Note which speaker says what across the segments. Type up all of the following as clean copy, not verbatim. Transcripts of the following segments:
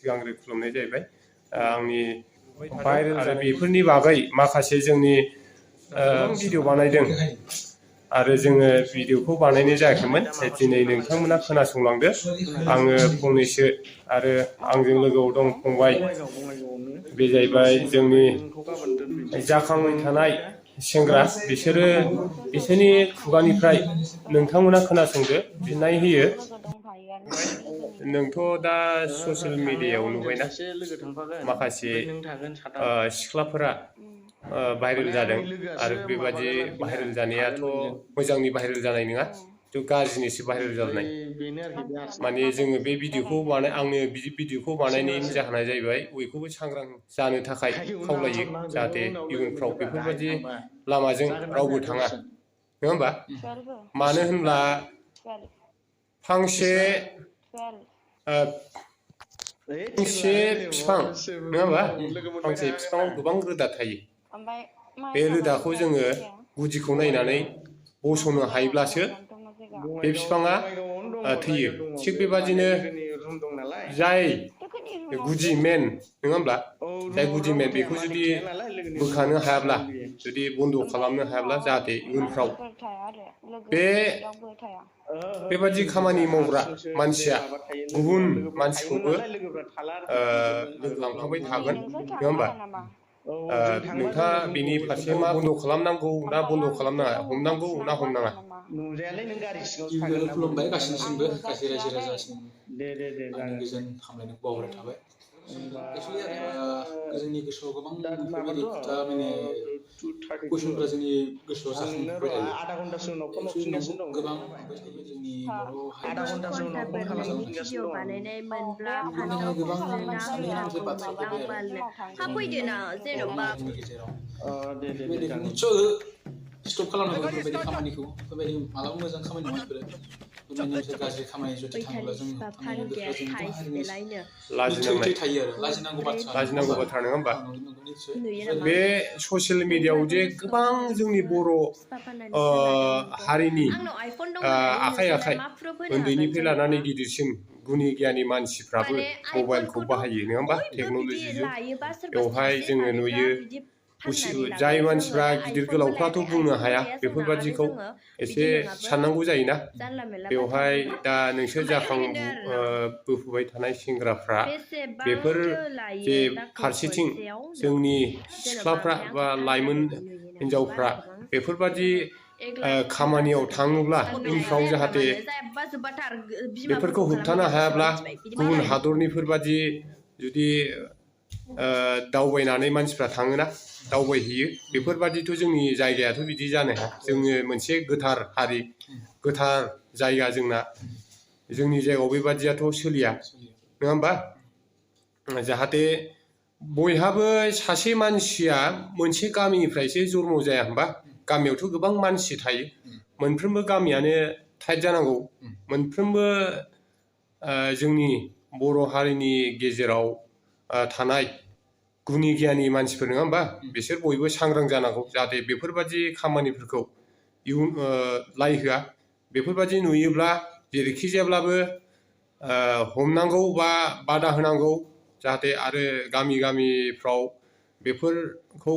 Speaker 1: सिगांग्रो खुलुमनाय जाहैबाय आंनि भाइरेल आरो बेफोरनि बागै माखासे जोंनि भिडिअ बानायदों आरो जोङो भिडिअखौ बानायनाय जायाखैमोन दिनै नोंथांमोना खोनासंलांदो आङो फंनैसो आरो आंजों लोगोआव दं फंबाय बे जाहैबाय जोंनि जाखांबाय थानाय सेंग्रा बिसोरनि खुगानिफ्राय नोंथांमोना खोनासंदो बिनाय होयो नोंथ' दा ससियेल मिडियायाव नुबायना माखासे सिख्लाफोरा भाइरेल जादों आरो बेबादि भाइरेल जानायाथ' मोजांनि भाइरेल जानाय नङा थ' गाज्रिनिसो भाइरेल जानाय माने जोङो बे भिडिअखौ आंनो भिडिअखौ बानायनायनि जाहोना जाहैबाय बयखौबो सांग्रां जानो थाखाय खावलायो जाहाथे इयुनफ्राव बेफोरबायदि लामाजों रावबो थाङा नङा होमबा मानो होनब्ला फांसे बिफां नङा होमबा फांसे बिफाङाव गोबां रोदा थायो बे रोदाखौ जोङो गुदिखौ नायनानै बस'नो हायोब्लासो बे बिफाङा थैयो थिग बेबादिनो जाय गुदि मेन नङा होमब्ला जाय गुदि मेन बेखौ जुदि बोखानो हायाब्ला जुदि बन्द' खालामनो हायाब्ला जाहाथे इयुनफ्राव बेबादि खामानि मावग्रा मानसिया गुबुन मानसिखौबो लोगो लांफाबाय थागोन नङा होमबा नोंथाङा बेनि फारसे मा बन्द' खालामनांगौ ना बन्द' खालामनाङा हमनांगौ ना हमनाङा
Speaker 2: खुलुमबाय गासैनिसिमबो गासै रायजो राजासिम आंनि गोजोन हामलायनायखौ बावहरनाय थाबाय जोंनि गोसोआव गोबां बेफोरबायदि खोथा माने कुइसनफोरा जोंनि गोसोआव जाखांफैबाय थायो एक्सुवेलि नंगौ गोबां जोंनि बर' हारिनि गोबां साननो गोनां बाथ्रा फैबाय आरो गेजेराव बेफोरबायदिखौ निस्सय स्टप खालामनांगौ बेफोरबायदि खामानिखौ बेफोरबायदि मालाबा मोजां खामानि नङा बेफोरो बेफोरबायदि मोनसे गाज्रि खामानि जुदि थाङोब्ला जों होबथानांगौ बेफोरो जोंथ' हारिनि निस्सय थायो आरो लाजिनांगौ बाथ्रा
Speaker 1: नङा होमबा बे ससियेल मिडियाआव जे गोबां जोंनि बर' हारिनि आखाइ उन्दैनिफ्राय लानानै गिदिरसिम गुनि गियानि मानसिफ्राबो मबाइलखौ बाहायो नङा होमबा टेक्न'लजिजों बेवहाय जोङो नुयो जाय मानसिफ्रा गिदिर गोलावफ्राथ' बुंनो हाया बेफोरबादिखौ एसे साननांगौ जायोना बेवहाय दा नोंसोर बोफुबाय थानाय सेंग्राफ्रा बेफोर जे फारसेथिं जोंनि सिख्लाफ्रा बा लाइमोन हिनजावफ्रा बेफोरबादि खामानियाव थाङोब्ला उनफ्राव जाहाथे बेफोरखौ होबथानो हायाब्ला गुबुन हादरनिफोरबादि जुदि दावबायनानै मानसिफ्रा थाङोना दावबायहैयो बेफोरबादिथ' जोंनि जायगायाथ' बिदि जानो हाया जोङो मोनसे गोथार हारि गोथार जायगा जोंना जोंनि जायगायाव बेबादियाथ' सोलिया नङा होमबा जाहाथे बयहाबो सासे मानसिया मोनसे गामिनिफ्रायसो जन्म जाया होमबा गामियावथ' गोबां मानसि थायो मोनफ्रोमबो गामियानो टाइट जानांगौ मोनफ्रोमबो जोंनि बर' हारिनि गेजेराव थानाय गुनि गियानि मानसिफोर नङा होमबा बिसोर बयबो सांग्रां जानांगौ जाहाथे बेफोरबादि खामानिफोरखौ इयुन लाय होआ बेफोरबादि नुयोब्ला जेरैखि जायाब्लाबो हमनांगौ बा बादा होनांगौ जाहाथे आरो गामिफ्राव बेफोरखौ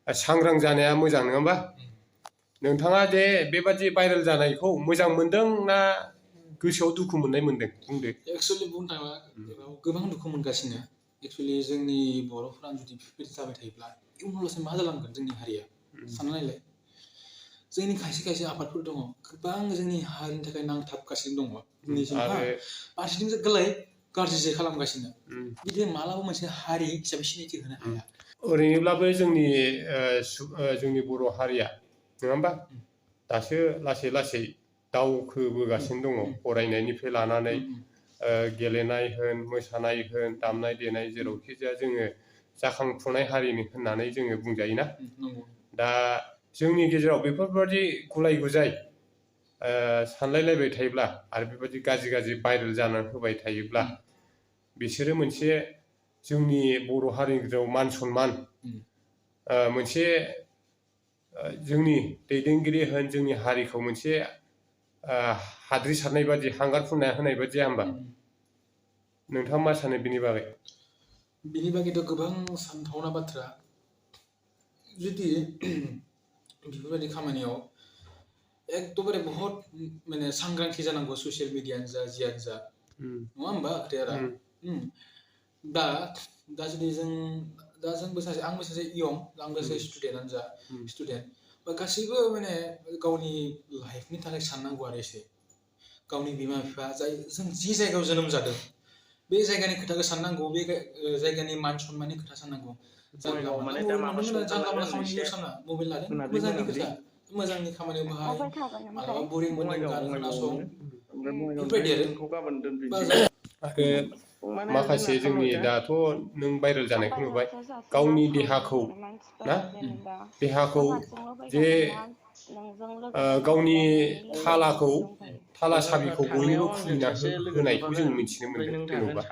Speaker 1: सांग्रां जानाया मोजां नङा होमबा नोंथाङा जे बेबादि भाइरेल जानायखौ मोजां मोनदों ना गोसोआव दुखु मोननाय मोनदों बुंदो
Speaker 2: एक्सुवेलि बुंनो थाङोब्ला गोबां दुखु मोनगासिनो एक्सुवेलि जोंनि बर'फोरा जुदि बेफोरबायदि जाबाय थायोब्ला इयुनावसो मा जालांगोन जोंनि हारिया सानना नायलाय जोंनि खायसे खायसे आफादफोर दङ गोबां जोंनि हारिनि थाखाय नांथाबगासिनो दङ फारसेथिं गलाय गाज्रिसो खालामगासिनो बिदि मालाबा मोनसे हारि हिसाबै सिनायथि होनो हाया
Speaker 1: ओरैनोब्लाबो जोंनि बर' हारिया नङा होमबा दासो लासै लासै दावखोबोगासिनो दङ फरायनायनिफ्राय लानानै गेलेनाय होन मोसानाय होन दामनाय देनाय जेरावखि जाया जोङो जाखांफुनाय हारिनि होननानै जोङो बुंजायोना दा जोंनि गेजेराव बेफोरबादि गुलाय गुजाय सानलायलायबाय थायोब्ला आरो बेबादि गाज्रि भाइरेल जानानै होबाय थायोब्ला बिसोरो मोनसे जोंनि बर' हारिनि गेजेराव मान सनमान मोनसे जोंनि दैदेनगिरि होन जोंनि हारिखौ मोनसे हाद्रि सारनाय बादि हांगार फुनना होनाय बादि जाया होमबा नोंथाङा मा सानो बिनि बागै?
Speaker 2: बिनि बागैथ' गोबां सानथावना बाथ्रा जुदि बेफोरबायदि खामानियाव एकदमबारे बहुत माने सांग्रांथि जानांगौ ससियेल मिडियानो जा जियानो जा नङा होमबा खोथाया दा दा जुदि जोंबो सासे आंबो सासे इयं आंबो सासे स्टुडेन्टआनो जा स्टुडेन्ट बा गासैबो माने गावनि लाइफनि थाखाय साननांगौ आरो एसे गावनि बिमा बिफा जाय जों जि जायगायाव जोनोम जादों बे जायगानि खोथाखौ साननांगौ बे जायगानि मान सन्माननि खोथा साननांगौ जानला मोनला मबाइल मोनदों जानला मोनला खामानि इउस खालामना मबाइल लादों मोजांनि खोथा मोजांनि खामानियाव बाहाय मालाबा बरिं मोनदों गान खोनासं बेफोरबायदि
Speaker 1: आरो माखासे जोंनि दाथ' नों भाइरेल जानायखौ नुबाय गावनि देहाखौ ना देहाखौ जे गावनि थाला साबिखौ बयनोबो खुलिना होनायखौ जों मिथिनो मोनदों जेन'बा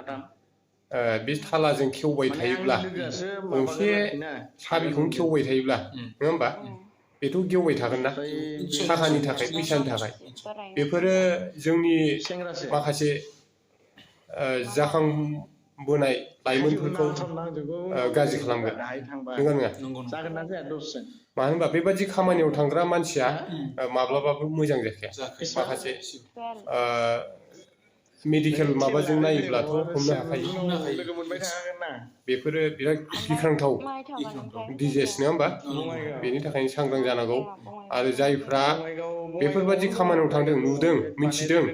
Speaker 1: बे थालाजों खेवबाय थायोब्ला गंसे साबिखौनो खेवबाय थायोब्ला नङा होमबा बेथ' गेवबाय थागोन ना थाखानि थाखाय फैसानि थाखाय बेफोरो जोंनि माखासे जाखांबोनाय लाइमोनफोरखौ गाज्रि खालामगोन नंगौना नङा मानो होनबा बेबादि खामानियाव थांग्रा मानसिया माब्लाबाबो मोजां जाखाया माखासे मेडिकेल माबाजों नायोब्लाथ' हमनो हाखायो बेफोरो बिराद गिख्रांथाव डिजिस नङा होमबा बेनि थाखायनो सांग्रां जानांगौ आरो जायफ्रा बेफोरबादि खामानियाव थांदों नुदों मिथिदों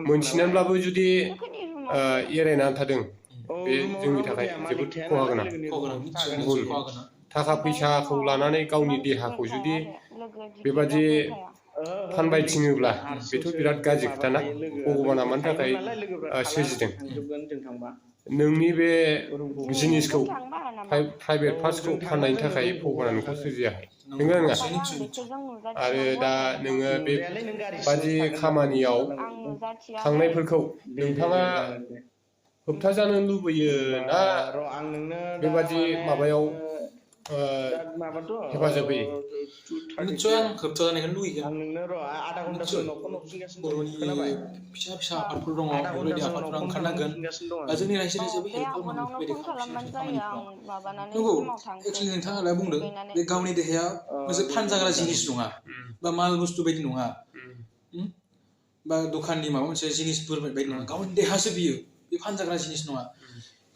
Speaker 1: मोनथिनानैब्लाबो जुदि एरायनानै थादों बे जोंनि थाखाय जोबोद खहा गोनां भुल थाखा फैसाखौ लानानै गावनि देहाखौ जुदि बेबादि फानबायथिङोब्ला बेथ' बिराद गाज्रि खोथाना भगबाना मानि थाखाय सोरजिदों नोंनि बे जिनिसखौ प्राइभेट पार्टसखौ फाननायनि थाखाय भगबाना नोंखौ सोरजियाखै नंगौना नङा आरो दा नोङो बेबादि खामानियाव थांनायफोरखौ नोंथाङा होबथाजानो लुबैयो ना बेबादि माबायाव हेफाजाब होयो
Speaker 2: निस्सय आं होबथाजानायखौनो लुगैगोन निस्सय बर'नि फिसा फिसा आफादफोर दङ बेफोरबायदि आफादफोरा ओंखारनांगोन जोंनि रायजो राजायाबो हेल्प खालामनांगोन बेफोरबायदि खामानिफ्राव नंगौ एक्सुवेलि नोंथाङा दा बुंदों बे गावनि देहाया मोनसे फानजाग्रा जिनिस नङा बा माल बुस्थु बायदि नङा बा दखाननि माबा मोनसे जिनिसफोर बायदि नङा गावनि देहासो बियो बे फानजाग्रा जिनिस नङा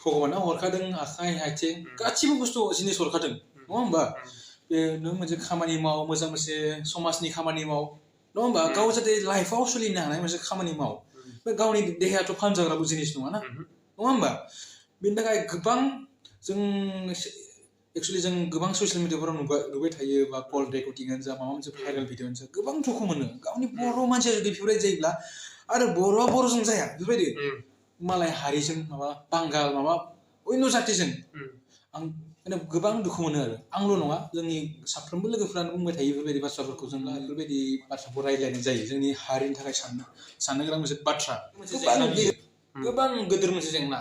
Speaker 2: भगबाना हरखादों आखाइ आथिं गासिबो बुस्थु जिनिस हरखादों नङा होमबा बे नों मोनसे खामानि माव मोजां मोनसे समाजनि खामानि माव नङा होमबा गाव जाहाथे लाइफआव सोलिनो हानाय मोनसे खामानि माव बे गावनि देहायाथ' फानजाग्राबो जिनिस नङा ना नङा होमबा बेनि थाखाय गोबां जों एक्सुवेलि जों गोबां ससियेल मिडियाफोराव नुबाय थायो बा कल रेकर्डिंआनो जा माबा मोनसे भाइरेल भिडिअ'आनो जा गोबां दुखु मोनो गावनि बर' मानसिया जुदि बेफोरबायदि जायोब्ला आरो बर'आ बर'जों जाया बेफोरबायदि मालाय हारिजों माबा बांगाल माबा अन्य जातिजों आं माने गोबां दुखु मोनो आरो आंल' नङा जोंनि साफ्रोमबो लोगोफ्रानो बुंबाय थायो बेफोरबायदि बाथ्राफोरखौ जों बेफोरबायदि बाथ्राखौ रायज्लायनाय जायो जोंनि हारिनि थाखाय साननो गोनां मोनसे बाथ्रा गोबां गिदिर मोनसे जेंना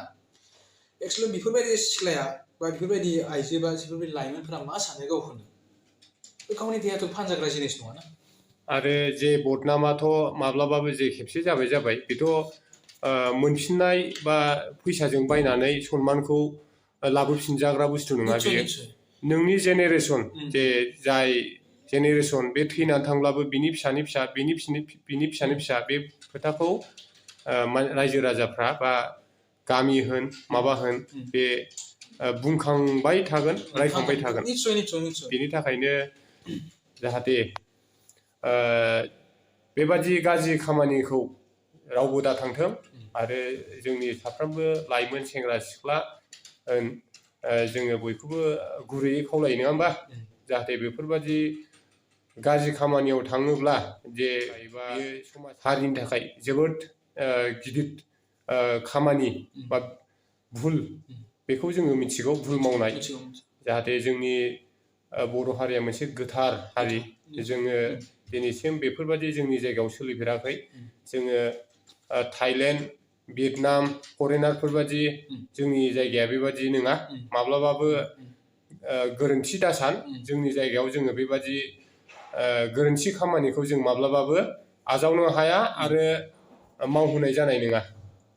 Speaker 2: एक्सुवेलि बेफोरबायदि सिख्लाया बा बेफोरबायदि आइजो बा बेफोरबायदि लाइमोनफोरा मा सानो गावखौनो बे गावनि देहायाथ' फानजाग्रा जिनिस नङाना
Speaker 1: आरो जे बदनामाथ' माब्लाबाबो जे खेबसे जाबाय बेथ' मोनफिननाय बा फैसाजों बायनानै सनमानखौ लाबोफिनजाग्रा बुस्थु नङा बेयो नोंनि जेनेरेसन जे जाय जेनेरेसन बे थैनानै थांब्लाबो बिनि फिसानि फिसा बिनि फिसानि फिसा बे खोथाखौ रायजो राजाफ्रा बा गामि होन माबा होन बे बुंखांबाय थागोन रायखांबाय थागोन बेनि थाखायनो जाहाथे बेबादि गाज्रि खामानिखौ रावबो दाथांथों आरो जोंनि साफ्रोमबो लाइमोन सेंग्रा सिख्ला जोङो बयखौबो गुरैयै खावलायो नङा होमबा जाहाथे बेफोरबादि गाज्रि खामानियाव थाङोब्ला जे बेयो समाज हारिनि थाखाय जोबोद गिदिर खामानि बा भुल बेखौ जोङो मिथिगौ भुल मावनाय जाहाथे जोंनि बर' हारिया मोनसे गोथार हारि जोङो दिनैसिम बेफोरबादि जोंनि जायगायाव सोलिफेराखै जोङो थाइलेण्ड भियेटनाम फरेनारफोरबादि जोंनि जायगाया बेबादि नङा माब्लाबाबो गोरोन्थि दासान जोंनि जायगायाव जोङो बेबादि गोरोन्थि खामानिखौ जों माब्लाबाबो आजावनो हाया आरो मावहोनाय जानाय नङा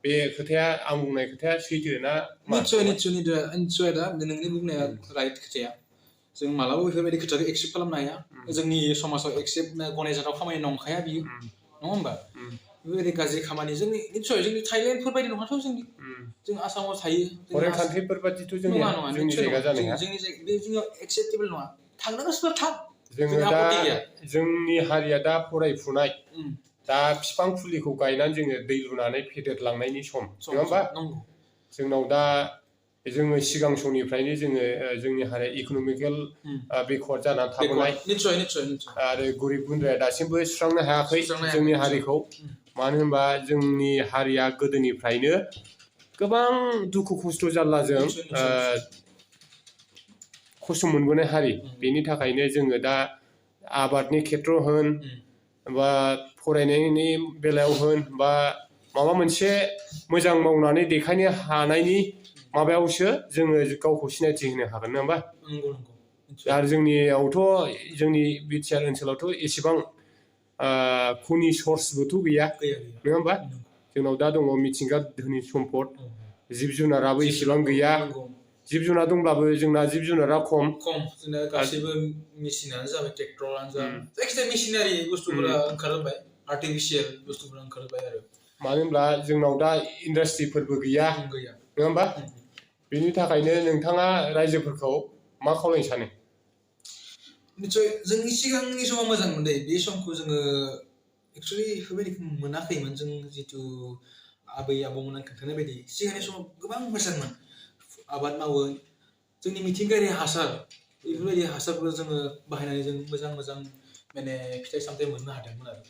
Speaker 1: बे खोथाया आं बुंनाय खोथाया सैथो ना मा?
Speaker 2: निस्सय दा नोंनि बुंनाया राइट खोथाया जों मालाबा बेफोरबायदि खोथाखौ एक्सेप्ट खालामनो हाया जोंनि समाजाव एक्सेप्ट गनायजाथाव खामानि नंखाया बियो नङा होमबा बेबायदि गाज्रि खामानि जोंनि निस्सय जोंनि थाइलेण्डफोर बायदि नङाथ' जों आसामाव थायो
Speaker 1: फरेन कान्ट्रिफोर बादिथ' जोंनि जायगा जानो हाया
Speaker 2: बे जोंनियाव एक्सेप्टेबल नङा थांनो गोसोबा थां
Speaker 1: जोङो दा जोंनि हारिया दा फरायफुनाय दा बिफां फुलिखौ गायनानै जोङो दै लुनानै फेदेरलांनायनि सम नङा होमबा जोंनाव दा जोङो सिगां समनिफ्रायनो जोङो जोंनि हारिया इक'नमिकेल बेकवार्ड जानानै थाबोनाय आरो गोरिब गुन्द्राया दासिमबो सुस्रांनो हायाखै जोंनि हारिखौ मानो होनबा जोंनि हारिया गोदोनिफ्रायनो गोबां दुखु खस्थ' जारलाजों खस्थ' मोनबोनाय हारि बेनि थाखायनो जोङो दा आबादनि खेथ्रआव होन बा फरायनायनि बेलायाव होन बा माबा मोनसे मोजां मावनानै देखायनो हानायनि माबायावसो जोङो गावखौ सिनायथि होनो हागोन नङा होमबा आरो जोंनियावथ' जोंनि बिटिआर ओनसोलावथ' एसेबां खनि सर्सबोथ' गैया नङा होमबा जोंनाव दा दङ मिथिंगा धोनि सम्पद जिब जुनाराबो एसेबां गैया जिब जुनार दंब्लाबो जोंना जिब जुनारा खम
Speaker 2: जोंना गासैबो मेसिनानो जाबाय ट्रेक्टरानो जा जायखिजाया मेसिनारि बुस्थुफोरा ओंखारबाय आर्टिफिशियेल बुस्थुफोरा ओंखारबाय आरो
Speaker 1: मानो होनब्ला जोंनाव दा इन्डास्ट्रिफोरबो गैया नङा होमबा बेनि थाखायनो नोंथाङा रायजोफोरखौ मा खावलायनो सानो
Speaker 2: निस्सय जोंनि सिगांनि समाव मोजांमोन दे बे समखौ जोङो एक्सुवेलि बेफोरबायदिखौ मोनाखैमोन जों जितु आबै आबौमोना खोन्थानाय बायदि सिगांनि समाव गोबां मोजांमोन आबाद मावो जोंनि मिथिंगायारि हासार बेफोरबायदि हासारफोर जोङो बाहायनानै जों मोजां माने फिथाइ सामथाइ मोननो हादोंमोन आरो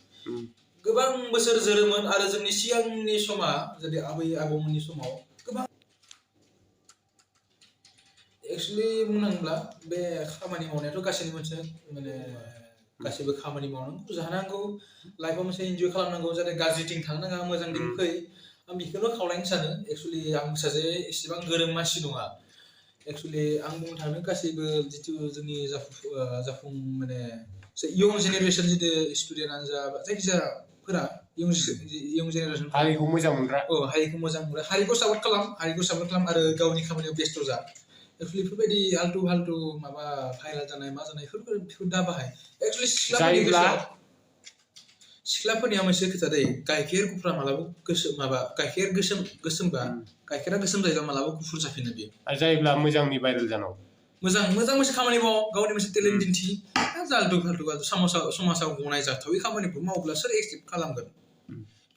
Speaker 2: गोबां बोसोर जोरोमोन आरो जोंनि सिगांनि समा जुदि आबै आबौमोननि समाव गोबां एक्सुवेलि बुंनांगौब्ला बे खामानि मावनायाथ' गासैनि मोनसे माने गासैबो खामानि मावनांगौ जानांगौ लाइफआव मोनसे इन्जय खालामनांगौ जाहाथे गाज्रिथिं थांनो नाङा मोजांथिं फै आं बेखौनो खावलायनो सानो एक्सुवेलि आं सासे एसेबां गोरों मानसि नङा एक्सुवेलि आं बुंनो थाङो गासैबो जितु जोंनि जाफुं माने इयं जेनेरेसन जितु स्टुडेन्टआनो जा जायखिजायाफोरा इयं जेनेरेसन
Speaker 1: हारिखौ मोजां मोनग्रा
Speaker 2: हारिखौ मोजां मोनग्रा हारिखौ सापर्ट खालाम आरो गावनि खामानियाव बेस्थ' जा एक्सुवेलि बेफोरबायदि आल्टु फाल्टु माबा भाइरेल जानाय मा जानाय बेफोरखौ दा बाहाय एक्सुवेलि सिख्लाफोरनिया मोनसे खोथा दै गाइखेर गुफुरा मालाबा गोसोम माबा गाइखेर गोसोमबा गाइखेरा गोसोम जायोबा मालाबा गुफुर जाफिनो बेयो
Speaker 1: जायोब्ला मोजांनि भाइरेल जानांगौ
Speaker 2: मोजां मोनसे खामानि माव गावनि मोनसे टेलेन्ट दिन्थि आल्टु फाल्टु समाजाव गनाय जाथावै खामानिखौ मावब्ला सोर एक्सेप्ट खालामगोन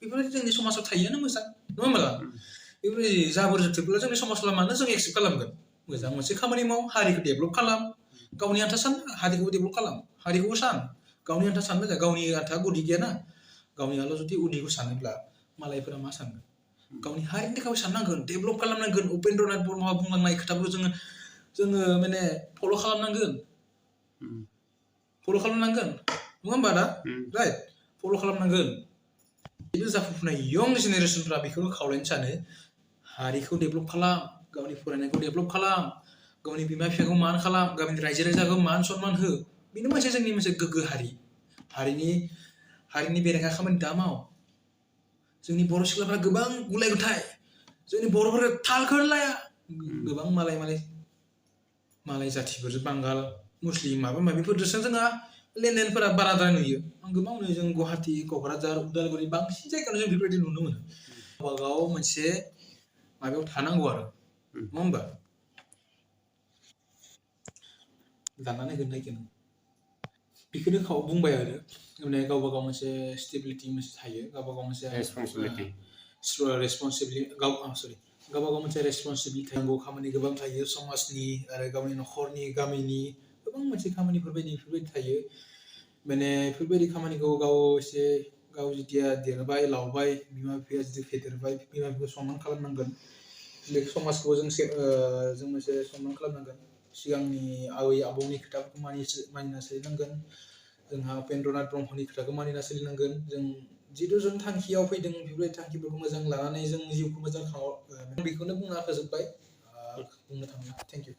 Speaker 2: बेफोरबायदि जोंनि समाजाव थायोआनो मोजां नङा होमबा बेफोरबायदि जाबोर जोथोबब्ला जोंनि समाजाव मानो जों एक्सेप्ट खालामगोन मोजां मोनसे खामानि माव हारिखौ डेभेलप खालाम गावनि आन्था सान हारिखौबो डेभेलप खालाम हारिखौबो सान गावनि आन्था सानबाय था गावनि आन्था उदै गैयाना गावनियाल' जुदि उदैखौ सानोब्ला मालायफोरा मा सानगोन गावनि हारिनि थाखाय साननांगोन डेभेलप खालामनांगोन उपेन्द्रनाथ ब्रह्मआ बुंलांनाय खोथाखौ जोङो माने फल' खालामनांगोन नङा होमबा दा राइट फल' खालामनांगोन बेनो जाफुनाय इयं जेनेरेसनफ्रा बेखौनो खावलायनो सानो हारिखौ डेभेलप खालाम गावनि फरायनायखौ डेभेलप खालाम गावनि बिमा बिफाखौ मान खालाम गावनि रायजो राजाखौ मान सनमान हो बेनो मोनसे जोंनि मोनसे गोग्गो हारिनि बेरेखा खामानि दा माव जोंनि बर' सिख्लाफ्रा गोबां गुलाय गुथाय जोंनि बर'फोरा थालखौनो लाया गोबां मालाय जाथिफोर बांगाल मुस्लिम माबा माबिफोरजोंसो जोंहा लेनदेनफोरा बाराद्राय नुयो आं गोबां नुयो जों गुवाहाटि क'क्राझार उदालगुरि बांसिन जायगायावनो जों बेफोरबायदि नुनो मोनो गावबागाव मोनसे माबायाव थानांगौ आरो नङा होमबा दाननानै होनायगोन बेखौनो बुंबाय आरो माने गावबा गाव मोनसे स्टेबिलिटि मोनसे थायो गावबा गाव मोनसे गावबा गाव मोनसे रेसपन्सिबिलिटि थानांगौ खामानि गोबां थायो समाजनि आरो गावनि न'खरनि गामिनि गोबां मोनसे बेफोरबायदि थायो माने बेफोरबायदि खामानिखौ गाव जेथिया देरबाय लावबाय बिमा बिफाया जुदि फेदेरबाय बिमा बिफाखौ सनमान खालामनांगोन बे समाजखौ जों मोनसे सनमान खालामनांगोन सिगांनि आबै आबौनि खोथाफोरखौ मानिना सोलिनांगोन जोंहा उपेन्द्रनाथ ब्रह्मनि खोथाखौ मानिना सोलिनांगोन जों जिथु जों थांखियाव फैदों बेफोरबायदि थांखिफोरखौ मोजां लानानै जों जिउखौ मोजां बेखौनो बुंना फोजोबबाय बुंनो थाङोब्ला थेंक इउ